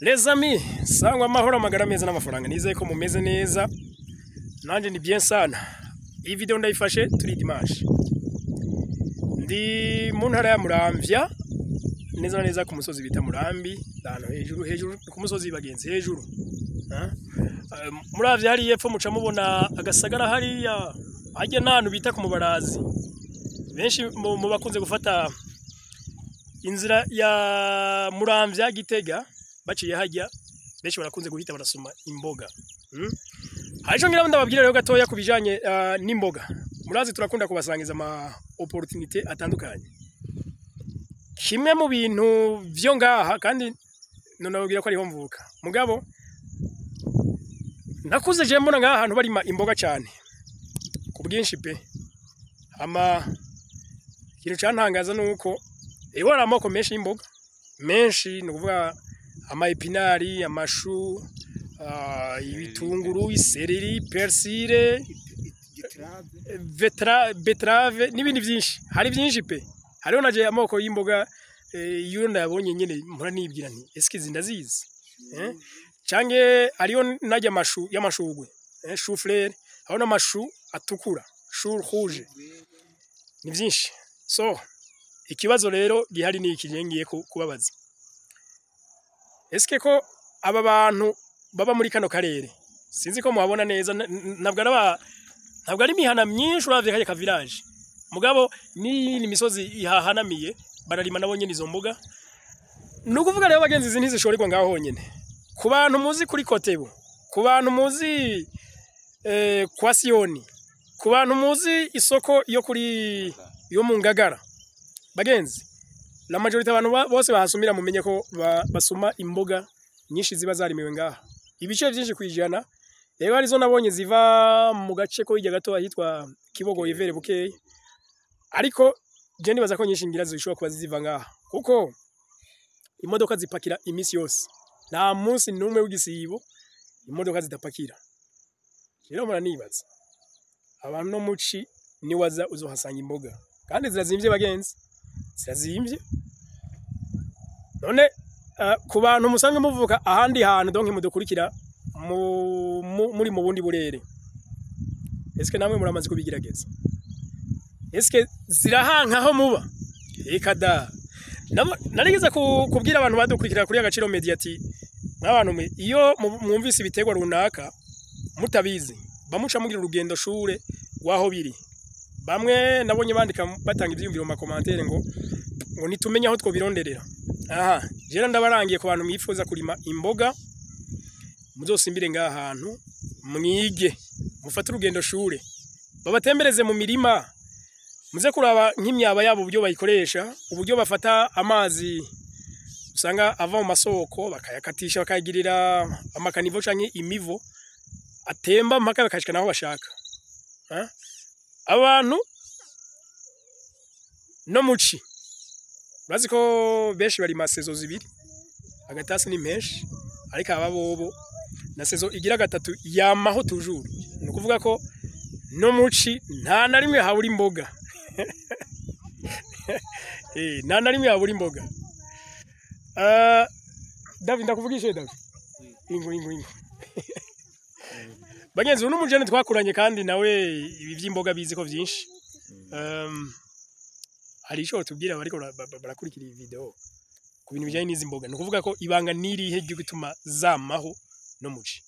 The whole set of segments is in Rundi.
Les amis, sangwa amahoro, amagara meza n'amafaranga. Nizeye ko mumeze neza. Nanje ni bien sana. Iyi video ndayifashe turi dimanche. Ndi mu ntara ya Muramvya, neza na neza ku musozi bita Murambi, ahantu hejuru hejuru ku musozi, bagenzi, hejuru. Ha? Muravye hariya epfo muca mubona agasagara hariya, harya n'ahantu bita ku Mubarazi. Benshi mu bakunze gufata inzira ya Muramvya Gitega baciye hajya, benshi barakunze guhita barasoma imboga. Hari ico ngira ndababwira rero gatoya ku bijanye n'imboga. Murazi turakunda kubasangiza ama opportunité atandukanye. Kimwe mu bintu vyo ngaha, kandi nonababwira ko ariho mvuka. Mugabo nakuze je mbona ngaha ahantu barima imboga cyane ku bwinshi pe. Ama ikintu cantangaza nuko ewe hari amoko menshi y'imboga menshi, ni ukuvuga ama épinards, amashu, ibitunguru, i céleri, persil, betterave n'ibindi byinshi. Hari byinshi pe. Hariho naje amoko y'imboga iyo ndayabonye nyene mpora nibwira nti: "Eske izi ndazizi?" Canke hariho narya amashu y'amashugwe, chou-fleur, hariho n'amashu atukura, chou rouge. Ni byinshi. So ikibazo rero gihari ni iki ngiye kubabaza: eske ko aba bantu baba muri kano karere, sinzi ko muhabona neza, ntabwo ari ntabwo ari imihana myinshi uravye kajya ka village, mugabo ni imisozi ihahanamiye, bararima nabo nyene izo mboga. Ni ukuvuga rero, bagenzi, izi ntizishorerwa ngaho honyene. Ku bantu muzi kuri Kotebu, ku bantu muzi kwa Siyoni, ku bantu muzi isoko yo kuri yo mu Ngagara, bagenzi, la majorité abantu bose bahasumira, mumenye ko basuma imboga nyinshi ziba zarimiwe ngaha, ibice byinshi kwijana. Rero arizo nabonye ziva mu gace ko hirya gato ahitwa Kibogo Ivere bukeye, ariko je nibaza ko nyinshi ngira zishobora kuba ziva ngaha, kuko imodoka zipakira iminsi yose, nta munsi n'umwe w'igisibo imodoka zidapakira. Rero muranibaza abantu no muci niwaza uzohasanga imboga, kandi zirazimvye, bagenzi, zirazimvye. None ku bantu musanzwe muvuka ahandi hantu, donc mudukurikira muri mu bundi burere, eske namwe muramaze kubigerageza? Eske zirahanka aho muba? Eka da. Narigeze kubwira abantu badukurikira kuri Agaciro Media ati: "Nk'abantu mwe, iyo mwumvise ibiterwa runaka mutabizi, bamuca mugira urugendo shure rwaho biri." Bamwe nabonye bandika batanga ivyiyumviro mu ma commentaires ngo nitumenye aho twobironderera. Aha jera ndabarangiye, ku bantu mwifuza kurima imboga, muzosimbire ngaha hantu mwige, mufate urugendo shure, babatembereze mu mirima, muze kuraba nk'imyaba yabo uburyo bayikoresha, uburyo bafata amazi usanga ava mu masoko bakayakatisha, bakayagirira ama caniveaux canke imivo atemba mpaka bakashika naho bashaka. Ha? Abantu no muci urazi ko benshi bari saison zibiri, agatasi ni menshi, ariko aba bobo na saison igira gatatu yamaho toujours. Ni ukuvuga ko no muci nta na rimwe habura imboga. Nta na rimwe habura imboga. David, ndakuvugishe David. Ingo ingo ingo. Bagenzi, uno mujene twakuranye kandi nawe ibi vy'imboga bizi ko vyinshi. Hari ico tubwira bariko barakurikira iyi video ku bintu bijanye n'izi mboga? Ni ukuvuga ko ibanga nirihe ryo gutuma zamaho no muci?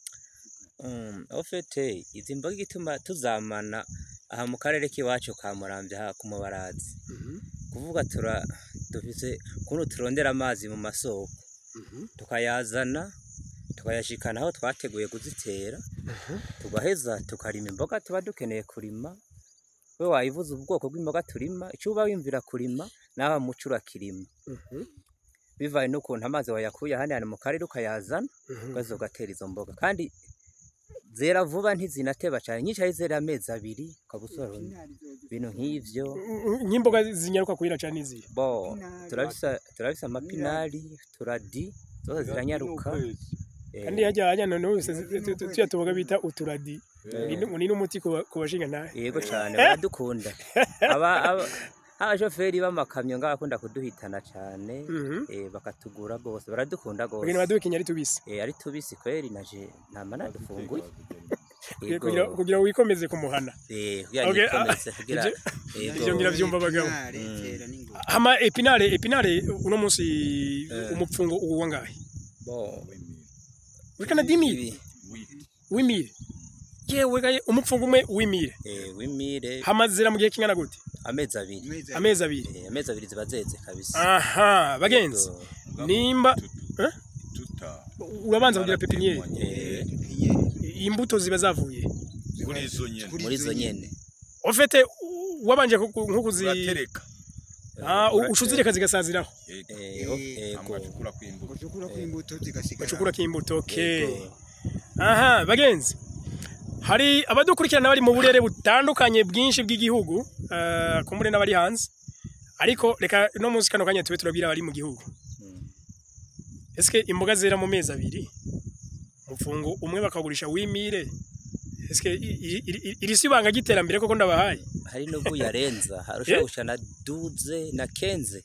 Au fait, izi mboga igituma tuzamana aha mu karere k'iwacu ka Muramvya, aha ku Mubarazi, kuvuga tura dufise ukuntu turondera amazi mu masoko, tukayazana, tukayashikana aho twateguye kuzitera, tugaheza tukarima imboga tuba dukeneye kurima. We wayivuze ubwoko bw'imboga turima, ico uba wiyumvira kurima nawe muco urakirima, bivaye n'ukuntu amazi wayakuye ahandi hantu mu karere ukayazana, ugaza ugatera izo mboga, kandi zera vuba, ntizinateba cane. Nyinshi ari zera amezi 2 ukaba usoromye, ibintu nk'ivyo. Nk'imboga zinyaruka kwira cane izihe? Bo turabisa ama épinards, tu radis, zose ziranyaruka. Kandi hajya noneho tuya tuboga bita utu radis ni n'umuti ku bashinga ntahe. Yego cane, baradukunda. Abashoferi b'amakamyo ngaho bakunda kuduhitana cane, bakatugura gose, baradukunda gose. Bagenda baduhekenye ari tubisi. Ari tubisi kweri, naje nama nadufunguye. Yego. Kugira wikomeze kumuhana. Kugira Okay, nikomeze kugira yego. Ivyo ngira vyumva abagabo. Épinards zera n'ingoga. Hama épinards uno munsi umupfungo uwa ngahe? Bon. Wikana 10 000? 8 000. Yewe gaye, umupfungo umwe 8 000? 8 000. Hama zera mu gihe kingana gute? Amezi 2. Amezi 2. Amezi 2. Amezi 2 ziba zeze kabisa. Aha, bagenzi, nimba eh? Tuta Urabanza kugira pépinière. Pépinière. Imbuto ziba zavuye muri izo nyene. Kuri Muri izo nyene. En fait wabanje nko kuzi Uratereka. Ah, ucuzireka zigasaziraho. Yego. Amacukura kwimbuto. Gucukura kw'imbuto zigasigara. Bacukura k'imbuto, okay. Yego. Aha, bagenzi, hari abadukurikirana bari mu burere butandukanye bwinshi bw'igihugu, kumbure n'abari hanze, ariko reka no munsi kano kanya tube turabwira abari mu gihugu. Eske imboga zera mu mezi 2, umufungo umwe bakagurisha 8 000, eske iri si ibanga ry'iterambere koko ndabahaye? Hari n'ubwo yarenza, harusha gusha na 12 na 15.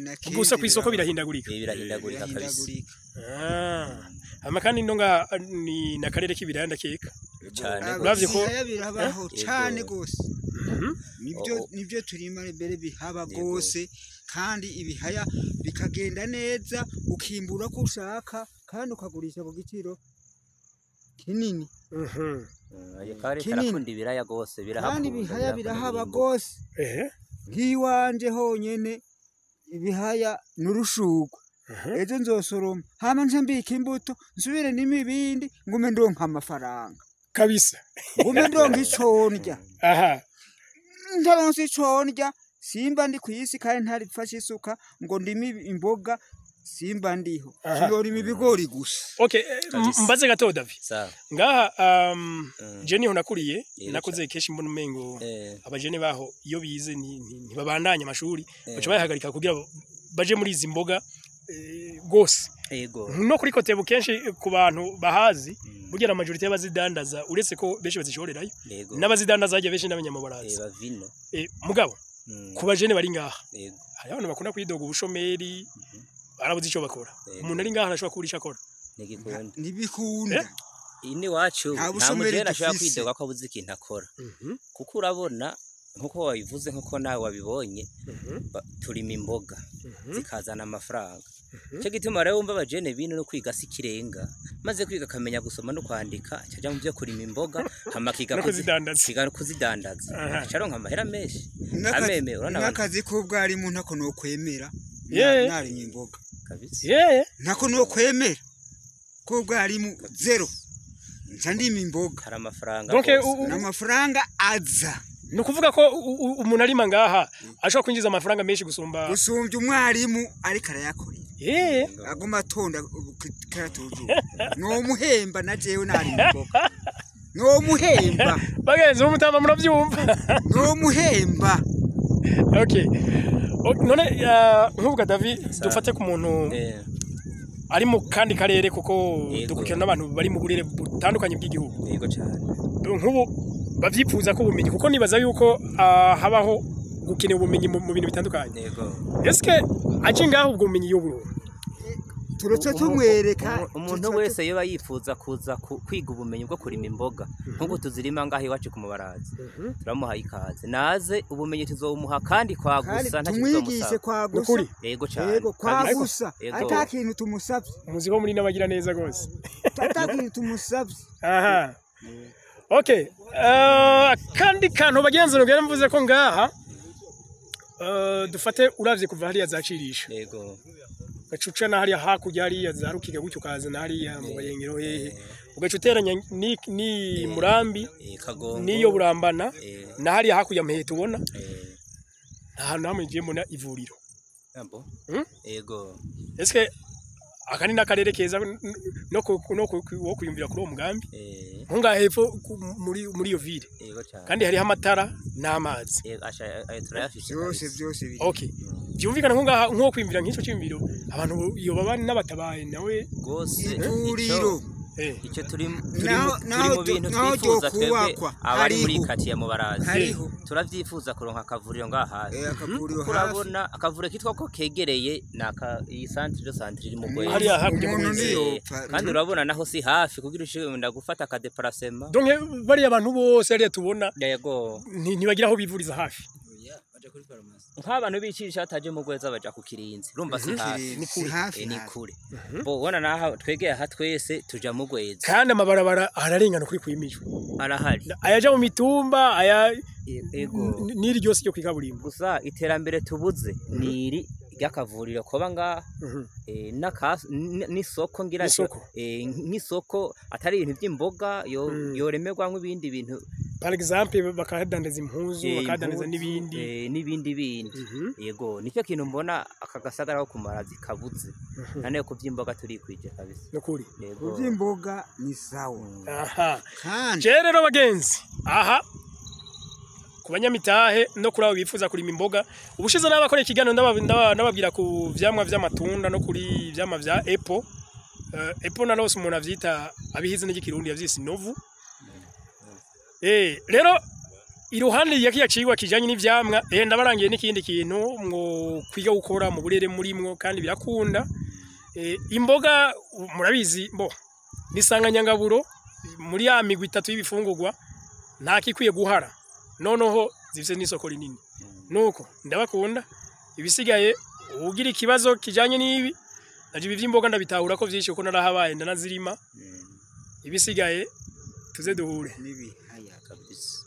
Na Gusa 15. ku isoko birahindagurika. Birahindagurika kabisa. Birahindagurika. Ah, hama kandi ino nga ni nakarere k'ibiraya ndakeka. Cane. Uravye ko- Ibihaya birabaho cane gose. Nibyo. Oh, oh. Nibyo turima mbere bihaba gose, kandi ibihaya bikagenda neza, ukimbura ko ushaka kandi ukagurisha ku giciro kinini. Ayo kare Kinini. karakunda ibiraya gose, birahakunda. Kandi ibihaya Birakunda birahaba ibimbo. gose. Nk'iwanje honyene ibihaya n'urushurwe. Ejo nzosoroma, hama nce mbika imbuto, nsubire nime ibindi, ngume ndonka amafaranga, ngume ndonka ico ndya. Ntaronse ico ndya simba ndi kw'isi, kandi ntarifashe isuka ngo ndime imboga simba ndiho. Sinorima ibigori gusa. Okay, Kabisa. mbaze gato, Davi. Sawa. Ngaha je niho nakuriye, nakoze kenshi mbona umengo abajene baho iyo bize ntibabandanya amashuri, baca bayahagarika kugira baje muri izi mboga gose. No kuri Kotebu kenshi ku bantu bahazi, burya la majorité y'abazidandaza, uretse ko benshi bazishorerayo, n'abazidandaza hajya benshi n'abanyamabaraza. Bavino. Mugabo ku bajene bari ngaha, hari abantu bakunda kwidoga ubushomeri, barabuze icyo bakora. Umuntu ari ngaha arashobora kubura icyo akora? Ntigikunda. Ntibikunda. Ini wacu Nta nta bushomeri mujene ashobora dufise. kwidoga ko abuze ikintu akora, kuko urabona nkuko wabivuze, nkuko nawe wabibonye, turima imboga zikazana amafaranga. Cyo gituma rero wumva abajene bino no kwiga si ikirenga, maze kwiga akamenya gusoma no kwandika, acaja mu byo kurima imboga, hama akiga No kuzidandaza. Akiga no kuzidandaza, aca aronka amahera menshi. Ameme urabona abantu N'akazi k'ubwarimu ntako nokwemera narimye imboga. Kabisa. Ntako nokwemera k'ubwarimu, zéro, nca ndima imboga. Hari amafaranga Donc, rwose. N'amafaranga aza. Ni ukuvuga ko umuntu arima ngaha ashobora kwinjiza amafaranga menshi gusumba Gusumbya umwarimu ariko arayakorera, aguma atonda karatuzu. Nomuhemba na jewe narima imboga nomuhemba. Bagenzi b'umutama, murabyumva? Nomuhemba. Okay. None nk'uvuga David, dufate ku muntu ari mu kandi karere, kuko dukurikirana n'abantu bari mu burere butandukanye bw'igihugu. Yego cyane. Nk'ubu bavyifuza ko ubumenyi, kuko nibaza yuko habaho gukenera ubumenyi mu bintu bitandukanye. Eske aje ngaho ubwo bumenyi yoburonka? Turetse tumwereka. Umuntu wese yoba yifuza kuza kwiga ubumenyi bwo kurima imboga nk'uko tuzirima ngaho iwacu ku Mubarazi, turamuhaye ikaze, naze, ubumenyi tuzobumuha kandi Kandi kwagusa, ntacyo tumwigishe tuzomusaba. kwagusa. Nukuri. Yego cyane. Yego. Kabisa. Kwagusa. Ata kintu tumusabye. Muzi ko muri n'abagira neza gose. Ata kintu tumusabye. Aha, okay. Kandi kantu bagenzi rugera mvuze ko ngaha dufate uravye kuva hariya zacirisha, ugaca na hariya hakurya hariya za Rukiga gutyo, ukaza na hariya mu Bayengero hehe, ugaca uteranya ni Murambi, Kagongo. niyo Burambana, na hariya hakurya Muheto ubona, nta hantu hamwe ngiye mbona ivuriro. Abo. Hmm? Yego. Eske aka ni n'akarere keza no kwiyumvira kuri uwo mugambi? Nkungaha hepfo muri iyo ville, Yego cyane. kandi hariho amatara n'amazi. Yego, asha ayo turayafise Byose. kabisa. Byose biri. Okay, byumvikana nkungaha nko kwiyumvira nk'ico cyiyumviro, abantu iyo baba n'abatabaye nawe. Rwose. Ivuriro. Icyo turi turi turi Naho mu bintu naho twifuza twebwe ryokubakwa, abari muri hariho. katiye mu Barazi, Hariho. turavyifuza kuronka akavuriro ngaha hafi. Akavuriro Kuko hafi. urabona akavuriro kitwa ko kegereye ni aka iyi centre de santé iri mu Rweza. Hariya hakurya mu Umuntu Rweza. ntiyopfa. Kandi urabona naho si hafi kugira ushobora gufata aka déplacement. Donc bariya abantu bose hariya tubona Yego. ntibagira aho bivuriza hafi. Nk'abantu bicisha bataje mu Rweza baja ku Kirinzi, urumva si hafi. Ni kure. Hafi. Ni Hafi. kure. Bo ubona naho twegeye aha twese tuja mu Rweza. Kandi amabarabara ararengana kuri kwimijwe. Arahari. Ayaja mu mitumba aya Ego. n'iri ryose ryo kwikaburimbo. Gusa iterambere tubuze ni iri ry'akavuriro koba ngaha, n'isoko ngira N'isoko. Nk'isoko atari ibintu by'imboga yoremerwamo ibindi bintu. Par exemple bakadandaza impuzu, bakadandaza Impuzu, n'ibindi. N'ibindi bindi. Yego, nicyo kintu mbona aka gasagara ko kumarazi kabuze. Nane ku by'imboga turikwije kabisa. Nukuri. Yego. Kuby'imboga ni sawa. Aha. Kandi Je rero bagenzi, aha ku banyamitahe no kuri abo bifuza kurima imboga, ubushize n'abakora ikiganiro ndababwira ku vyamwa vy'amatunda no kuri vyamwa vya apple. Apple na rose umuntu avyita abihize n'ikirundi yavyise novu. Rero iruhande ya kiya cigwa kijanye n'ivyamwa, ndabarangiye n'ikindi kintu mwo kwiga gukora mu burere murimwo kandi birakunda. Imboga murabizi bo nisanganyangaburo muri ya migwi itatu y'ibifungurwa, nta kikwiye guhara, noneho zifise n'isoko rinini. Nuko ndabakunda, ibisigaye ugira ikibazo kijanye n'ibi naje ibi vy'imboga ndabitahura ko vyinshi kuko narahabaye ndanazirima. Ibisigaye tuze duhure. N'ibihaya. Kabisa.